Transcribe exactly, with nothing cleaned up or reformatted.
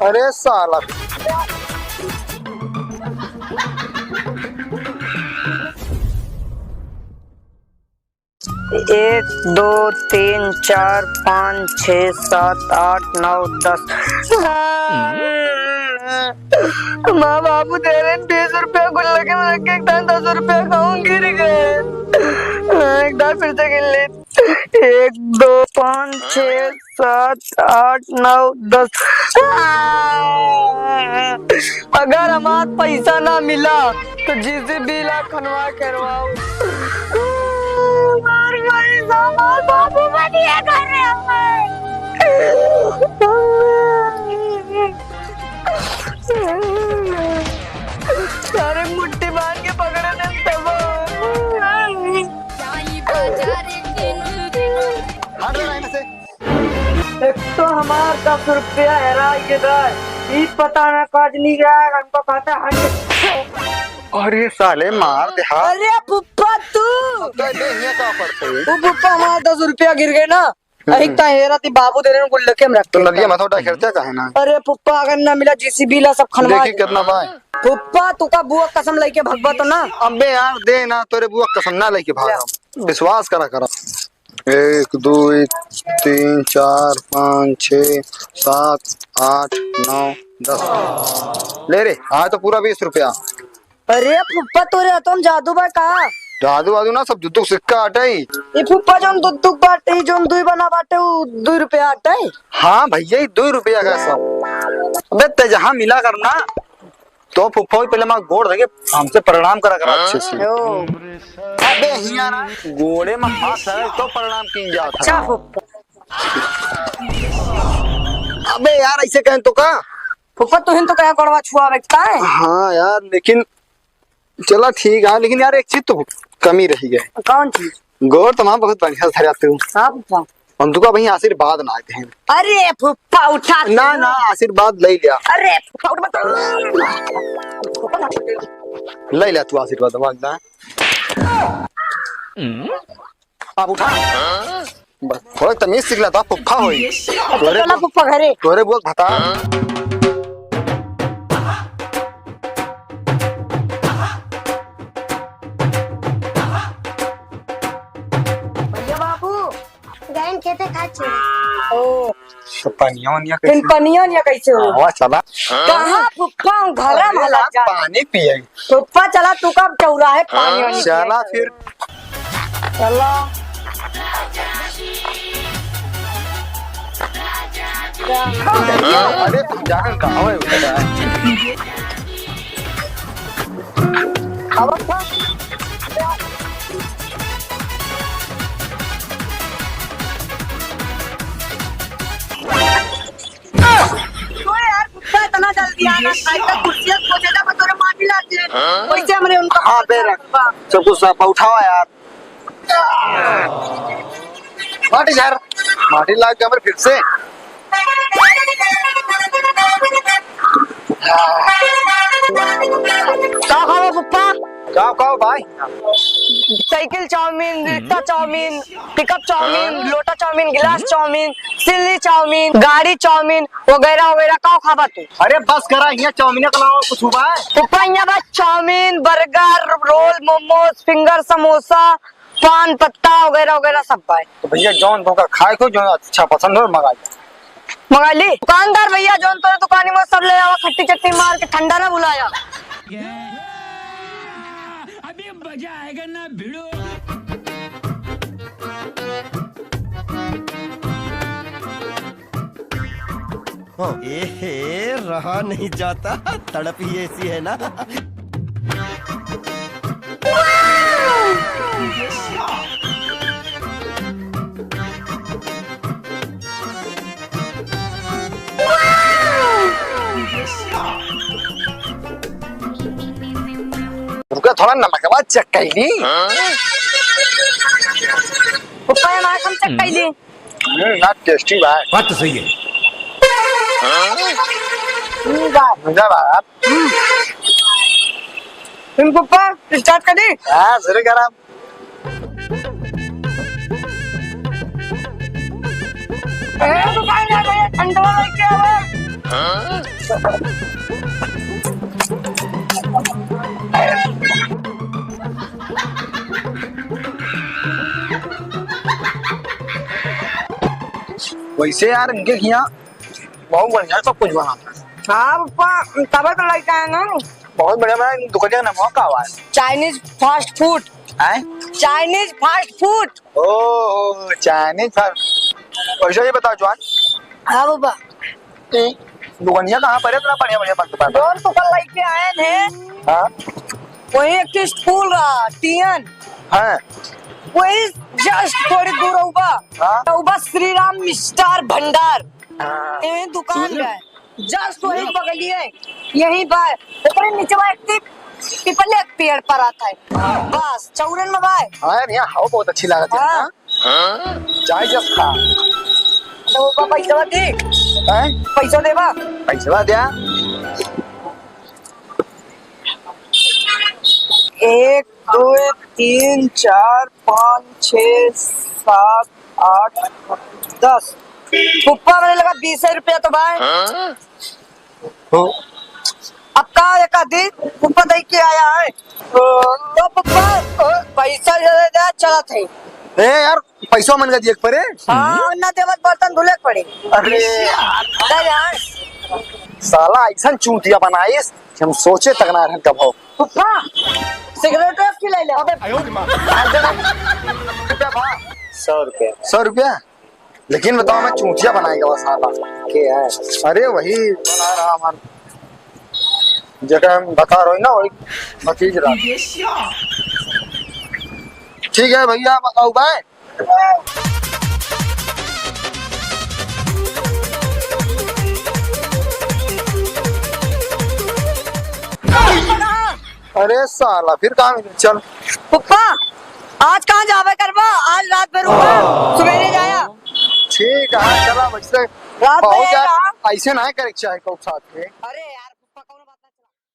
अरे साला। एक, दो, तीन, चार, पाँच, छः, सात, आठ, नौ, दस। माँ बाबू दे रहे हैं बीस रुपया गुल्लक में रख के, एक दान दस रुपया खाऊं, गिर गए। एक दान फिर से गिन ले। एक, दो, पाँच, छः, सात, आठ, नौ, दस। अगर हमार पैसा ना मिला, तो जेसीबी ला खनवा करवाओ। हमार पैसा, हमार बाबू बनिया कर रहे हमें। सारे मुट्ठी बांध के पकड़े थे तब। हट रे लाइन से। एक तो हमार दस रुपया हेराई के गए, ई पता ना काज नहीं गया, हमको कहता हट। अरे साले मार दे, हाँ। अरे फुप्पा तू। तो दे, ये का पड़ते हैं? वो फुप्पा हमार दस रुपया गिर गए ना, हम्म। अही ता हेरा ती बाबू दे रहे हैं, गुल्लके में रख तो के। नदिया में थोड़ा खर्चा का है ना? अरे फुप्पा अगर ना मिला जेसीबी ला सब खनवा देखी दे। कितना पाए? फुप्पा तू का बुआ कसम लेके भगवा तो ना। अबे यार दे ना, तोरे बुआ कसम ना लेके भागा। विश्वास करा करा। एक, दो, तीन, चार, पाँच, छः, सात, आठ, नौ, दस। ले रे, आए तो पूरा बीस रुपया। अरे फुप्पा, तोरे हाथों में जादू बा का? जादू वादू ना, सब दुद्दुक सिक्का हटे। ये फुप्पा जौन दुद्दुक बाटे, जौन दुई बना बाटे, उ दुई रुपया हटे। हाँ भैया, ये दुई रुपया का सब। अबे ते जहाँ मिला करना, तो फुफ्फा भी पहले हमार गोड़ धके हमसे प्रणाम करा करा अच्छे से। ओ। अबे हियाँ ना, गोड़े में हाथ धरे तो प्रणाम कीन जात है। अच्छा फुफ्फा। अबे यार, ऐसे कहें तो का? फुफ्फा, तुहिन तो कहा गोड़वा छुआवे का है? हाँ यार, लेकिन चला ठीक है, लेकिन यार एक चीज तो कमी रही है। कौन चीज? गोड़ तो हमार बहुत बढ़िया से धरे तू। हाँ फुफ्फा। हम तुका वहीं आशीर्वाद ना देहें। अरे फुफ्फा उठा तू। ना, ना, आशीर्वाद ले लिया। अरे फुफ्फा उठ मत। ले लिया तू आशीर्वाद, अब ना। अब उठा। बस, थोड़ा तमीज सीख ला, तो फुफ्फा होई। अच्छा, तोरे चला बोल, फुफ्फा घरे। तोरे बोल भता। भैया बाबू, गैन खेते खाए छे। ओ। तो पनिया वनिया फिर कैसे? पनिया वनिया कैसे हो? आवा चला। कहाँ फुफ्फा, हम घरा में अरे लग यार, जा। पानी पिए। फुफ्फा चला, तू कब चौराहे पानी वानी चला पिए। फिर। चला। अरे तू जान कहाँ है बेटा? अब तो यार, कुत्ता इतना जल्दी आना, खाई का कुर्सिया खोजे ला, तोरे माटी लाग जाए। वैसे हमरे उनका हाँ, दे रख। सब कुछ साफ उठावा यार। माटी झार, माटी लाग गया हमरे फिर से। का खावा पप्पा? का खावा भाई? साइकिल चाउमीन, रिक्शा चाउमीन, पिकअप चाउमीन, हाँ? लोटा चाउमीन, गिलास चाउमीन, सिल्ली चाउमीन, गाड़ी चाउमीन वगैरह वगैरह का खाबा तू? अरे बस करा, हियाँ चाउमीन के अलावा कुछ हुआ है? पप्पा, हियाँ बस चाउमीन, बर्गर, रोल, मोमोज, फिंगर, समोसा, पान पत्ता वगैरह वगैरह सब बा। तो भैया जौन तोहका खाए को जौन अच्छा पसंद हो मंगा ले। मंगा ली। दुकानदार भैया जौन तोरे दुकानी में सब ले आवा, खट्टी चटनी मार के ठंडा ना भुलाया। अभी मजा आएगा ना भिड़ो। हाँ। एहे, रहा नहीं जाता, तड़प ही ऐसी है ना। रुका, थोड़ा नमकवा चेक कर ली। ऊपर नमक हम चेक कर ली। हम्म, ना टेस्टी बा। बात तो सही है। हम्म, बा। मजा बा यार। हम्म। तुम ऊपर स्टार्ट कर दी? हाँ, शुरू करा। ए, दुकान जा रहे, ठंडवा लेके आवे। हाँ? वैसे यार, इनके हियाँ बहुत बढ़िया सब कुछ बनाता है। हाँ पप्पा, तबे तो लइके आए ना। बहुत बढ़िया बना। दुकनिया का नाम का हुआ है? Chinese fast food। हैं? Chinese fast food। ओ, Chinese fast। वैसे ये बताओ जवान। हाँ पप्पा। कि दुकनिया कहाँ पर है? इतना बढ़िया बढ़िया बनता है। और तो कल लइके आए हैं। हाँ। वही एक ठे स्कूल रहा, टीएन। हाँ। वही just थोड़ी दूर होगा। हाँ। तो बस श्री राम मिष्ठान भंडार। हाँ। यही दुकान है। Just वही बगलिए, यहीं बा। ओकरे निचवा एक टिप-, पीपल एक पेड़ पर आता है। बस, चौरन में बा। हाँ यार, यहाँ हवा बहुत अच्छी लागत है हाँ। ना। चाय जस खा। तो वो पैसा दे। हैं? पैसा देबा? पैसा द्या। एक, दो, तीन, चार, पाँच, छः, सात, आठ, दस। फुप्पा, मने लगा बीस रुपया तो बा। हो। अब का एक आदि फुप्पा दे के आया है। तो फुप्पा, पैसा दे दे, चलत है। ए यार, पैसा मन का दिए के परे? हाँ, ना देवत बर्तन धुले के पड़े। अरे यार। दे यार। साला ऐसा चूतिया बनाइस कि हम सोचे तक ना रहन कब हो। फुप्पा, सिगरेट एक की ले ले। अबे, रुपया बा? सौ रुपया। सौ रुपया? लेकिन बताओ, मैं चूतिया बनाएगा वो साला। के है? अरे, वही बना रहा हमार, जेकर हम बता रहे ना, वही भतीज रहा। ठीक है भैया, बताओ बाय। अरे साला, फिर कहाँ मिले? चल। पप्पा, आज कहाँ जावे करबा? आज रात भर रुका, सुबेरे जाया। ठीक है, चला, वैसे रात बहुत भर यार, आएगा। ऐसे ना करे के चाहे को साथ में। अरे।